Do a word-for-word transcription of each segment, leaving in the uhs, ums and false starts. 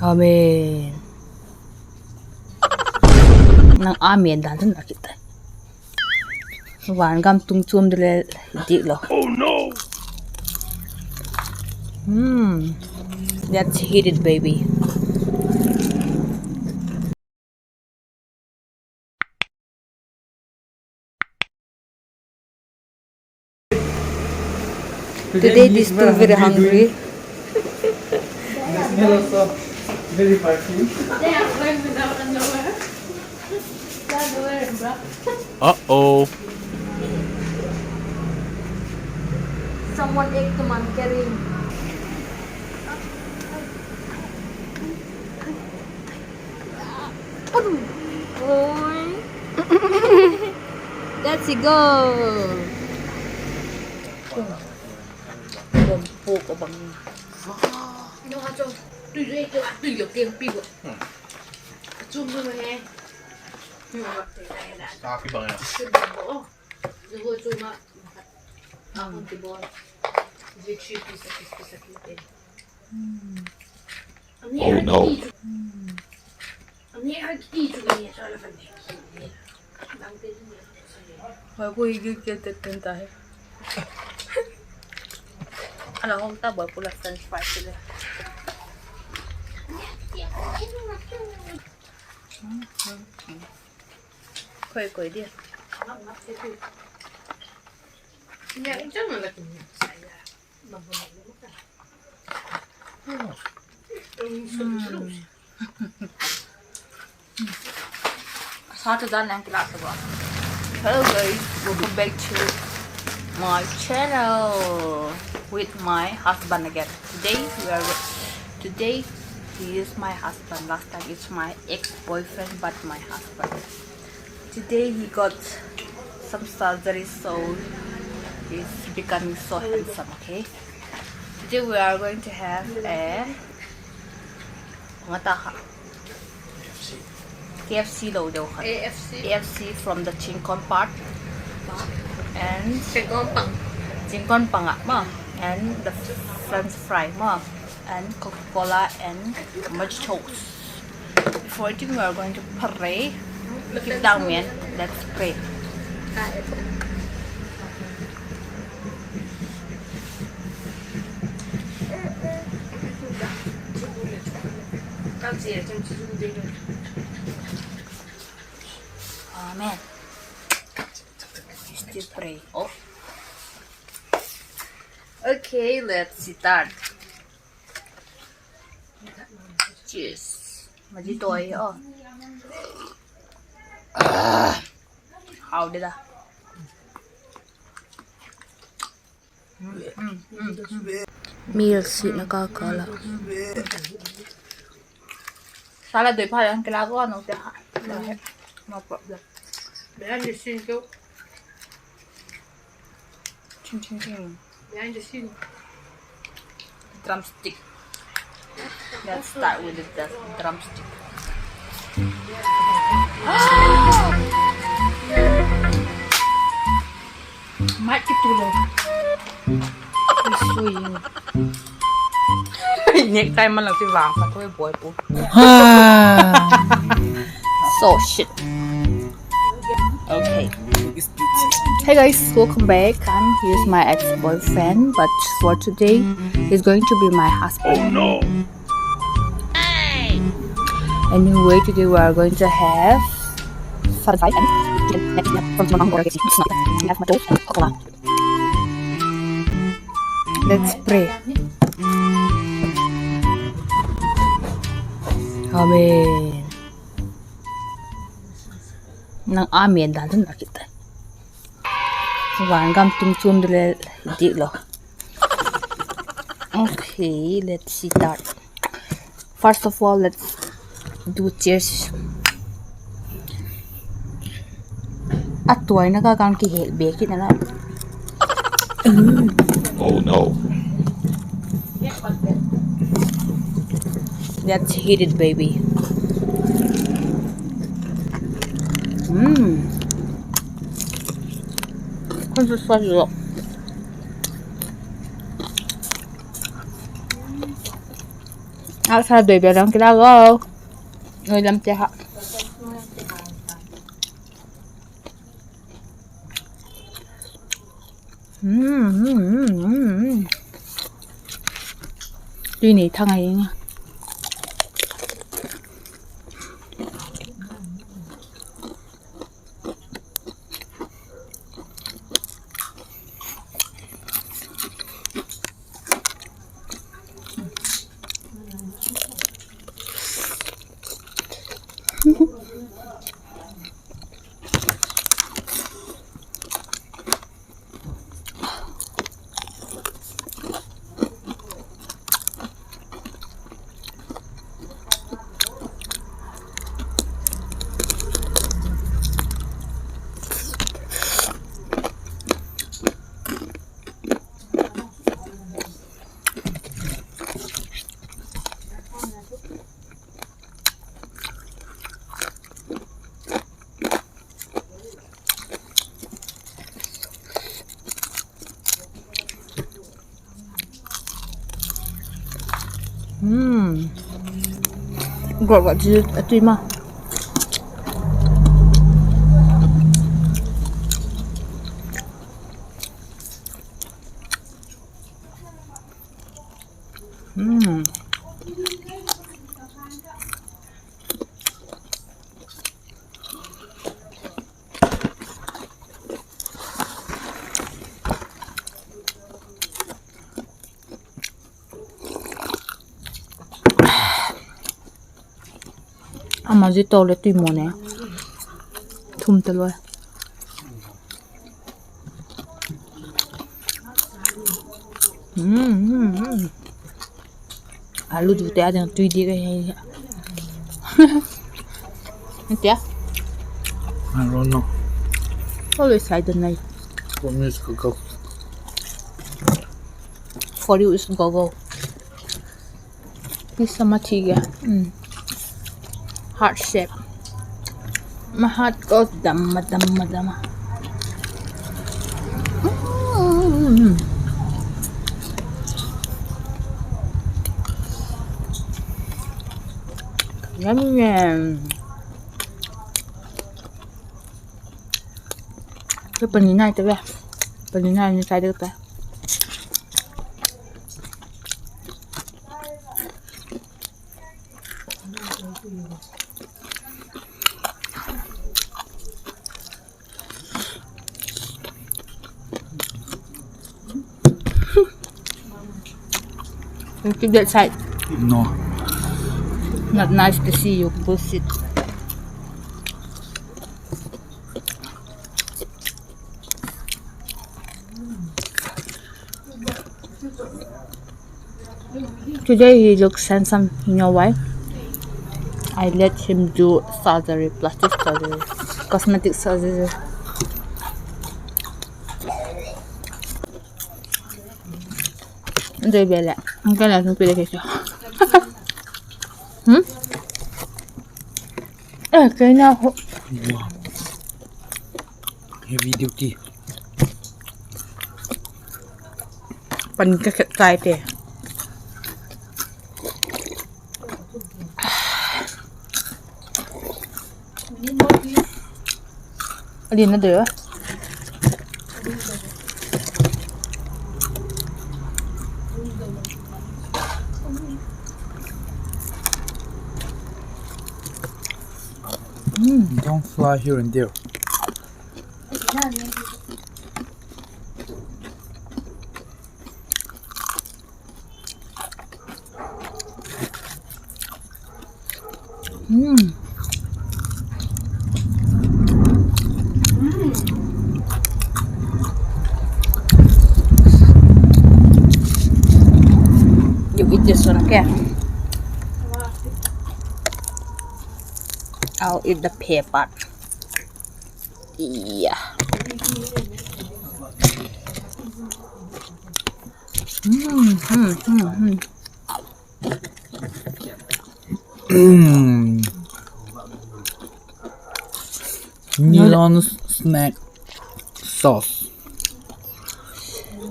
Amen. Nang amen dan chun a kit tai. Van gam tung chuam ding le dik lo. Hmm. Let's hit it, baby. Today these two very hungry. The smell also very perfume. Uh-oh. Someone ate the monkey ring. Oi. Let's go. Bom puk a bang. No ha cho. Tui le ke a tui le ke pi go. Chum no he. Sa ki bang ya. Ki bang go. Zo ho chu ma. A hon ti bol. Zia chi pi sa ki, pi sa ki te. Oh no. Hoi, ku hi gil tel tel tel ta hi. A la hong ta boi pu la French fries le. Koi, koi dia. Sa ta dan lang kila ta ba. Hello guys, welcome back to my channel with my husband again. Today we are, today he is my husband. Last time it's my ex-boyfriend, but my husband. Today he got some surgery, so he's becoming so handsome, okay? Today we are going to have a, what the hell? K F C lo deu khat. A F C. A F C from the Chingon Park. And Chingon Pang. Chingon Pang ah ma. And the French fry ma. And Coca-Cola and mojitos. Before eating, we are going to pray. Keep down, man. Let's pray. Amen. Still pray. Oh. Okay, let's start. Cheers. Mojitos, oh. Ah. Hau de da. Meal sitna ka kal a. Salad doi pha yang kila ko no te ha. No problem. Behind the scene ko. Ching, ching, ching. Behind the scene. Drumstick. Let's start with the dr-, drumstick. Mai ki tu lo. Sui. Necktie man lo si vang sa ko boi pu. So shit. Okay. Hey guys, welcome back. Um, he's my ex-boyfriend, but for today, he's going to be my husband. Oh no! Anyway, today we are going to have five and chicken from Chingon Pang. We have mojitos and cola. Let's pray. Amen. Nang amen dan chun a kit tai. Van gam tung chuam ding le dik lo. Okay, let's start. First of all, let's do cheers. A tuaina ka kan kihel be kit na la. Oh no. Let's hit it, baby. Mm. Khun chu sawt lo. Asa doi be lam kila go. Noi lam te ha. Tui nei thang ahi. Gawt gawt chi a tui ma. Ama zia tawh le tui maw ne. Thum ta lua. Alu du te a ding tui di ka he. Tia. I don't know. Always I don't know. What news could go? For you is go go. Pisa ma thi ga. Heart shape. Ma heart ko dam ma dam ma dam. Yum yum. Ka pani nai ta ve. Pani nai ni tai de ta. Look at that side. No. Not nice to see you. Bullshit. Today he looks handsome. You know why? I let him do surgery, plastic surgery, cosmetic surgery. Doi be le, ang ka la nu pe le ke. Hmm? Eh, kei na ho. Wow. Heavy duty. Pan ka khet tai te. A lian na doi a. Mm, don't fly here and there. Mm. You eat this one, okay? I'll eat the pepper. Yeah. Mm, mm, mm, mm. Mm. Nilon snack sauce.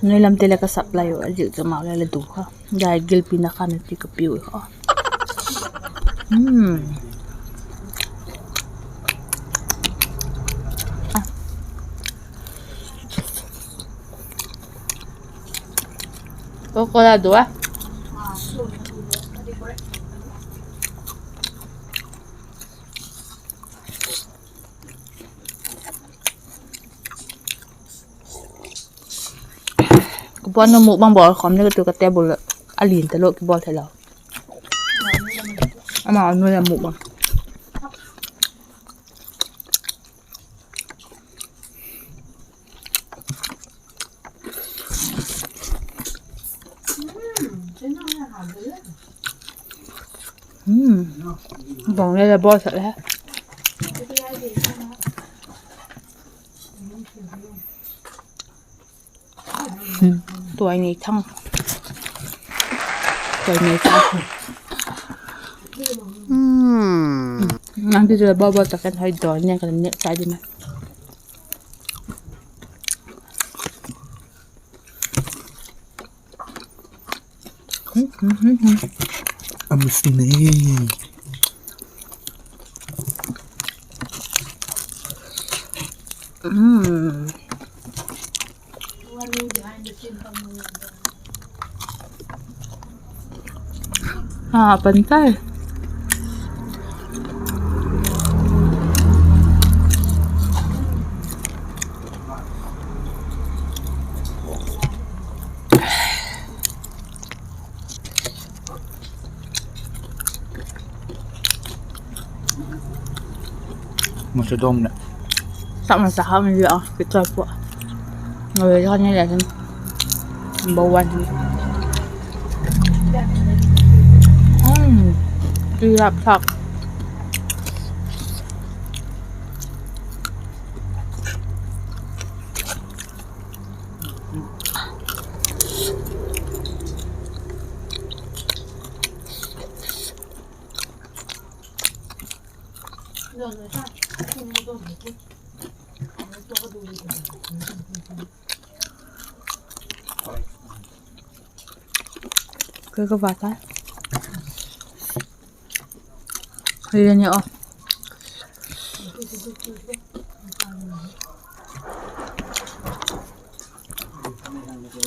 Noi lam te le ka supply u, a zil chu mau le le du kha. Dai gilpi na kha na ti ka piu kha. Hmm. Coconut dua. Ka puan nu mukbang bawl khawm le ka tu ka table a lin talo kibawl thei lo. Ama nu le mukbang. Bang le le bawl sa le. Tuai nei thang. Tuai nei thang. Nang ti chu le bawl bawl tak kan hoi daw nia kan nek sai di na. Amusing ne. Ha, pan tai. Masa dom le. Sak masa ha mi a, kichai pua. Ngawei khan ni le hin. Number one. Hmm. Tui lap thak. Ka ka va ta. Hei ni o.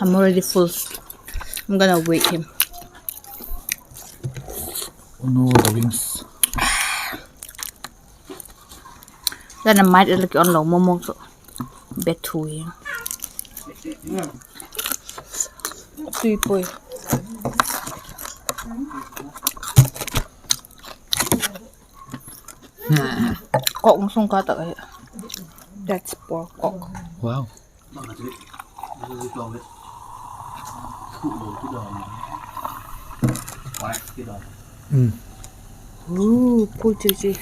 I'm already full. I'm gonna wake him. Oh no, the wings. Then I might like on lo momo so. Bet thu hi. Tui pui. Kok sung ka tak hi. That's pork kok. Wow. Ooh, cool, Gigi.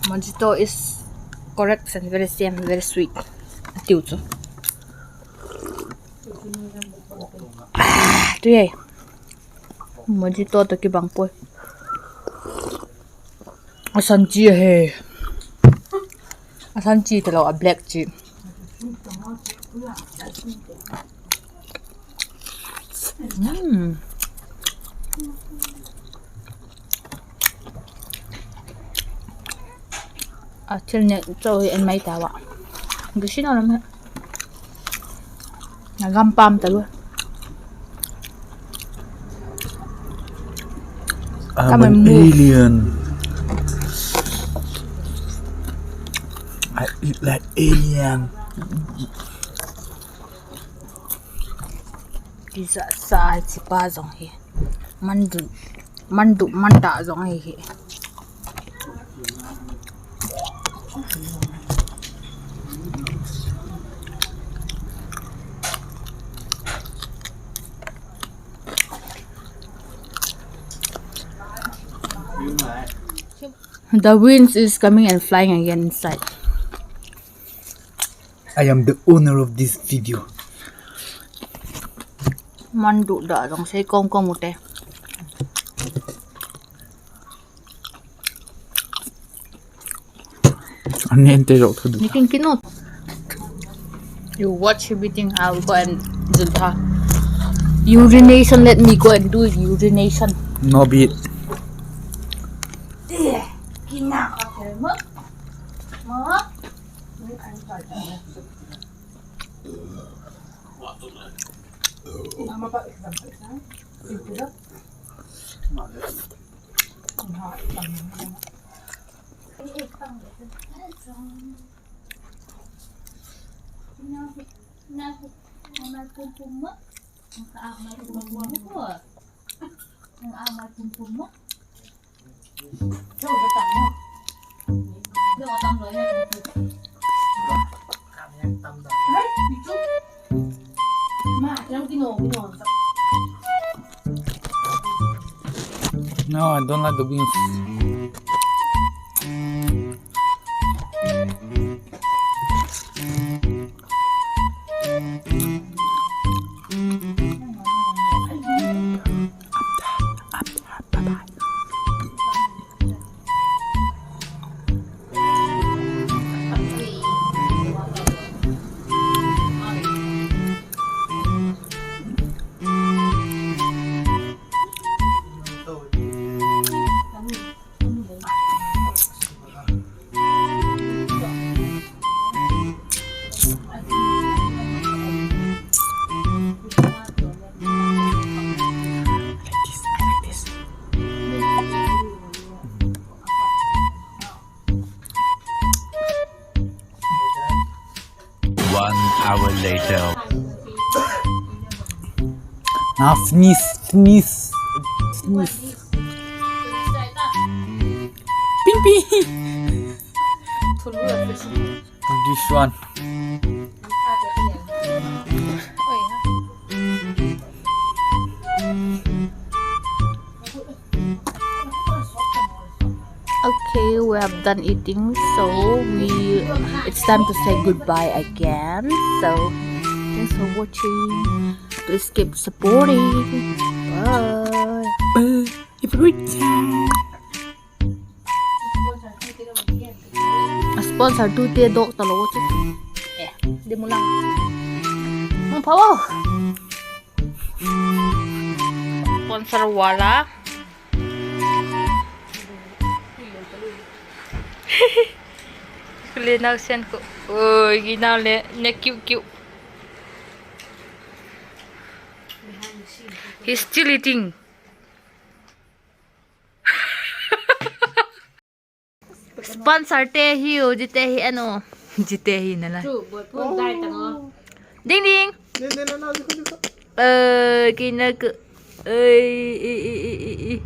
Mojito is correct and very same, very sweet. Atiu chu. Tui e. Mojito tawh kibang puai. A san chi ahi. A san chi talo, a black chi. A thil ne chau hi en mai ta ua. Gisi na lam he. Na gam pam ta lua. I'm an alien. I eat like alien. Ti za sa chipa zong hi. Mandu, mandu, manda zong ahi hi. The wind is coming and flying again inside. I am the owner of this video. Mandu da zong sei kong kong ute. An nen te zok tha du. Nikin kinot. You watch everything, I will go and zul tha. Urination, let me go and do urination. No beat. No, I don't like the beans. One hour later. Now sneeze, sneeze, sneeze. Ping, ping. This one. Okay, we have done eating, so we, it's time to say goodbye again. So, thanks for watching. Please keep supporting. Bye. Bye. Have a great time. A sponsor tute dawk talo chu. Eh, di mu lang. Hung pha o. Sponsor wala. Kule nau sen ko. Oi, ginau le ne kiu kiu. He's still eating. Sponsor te hi u, zite hi anu. Zite hi na la. Ding ding. Eh, kina ka. Eh, i, i, i, i, i.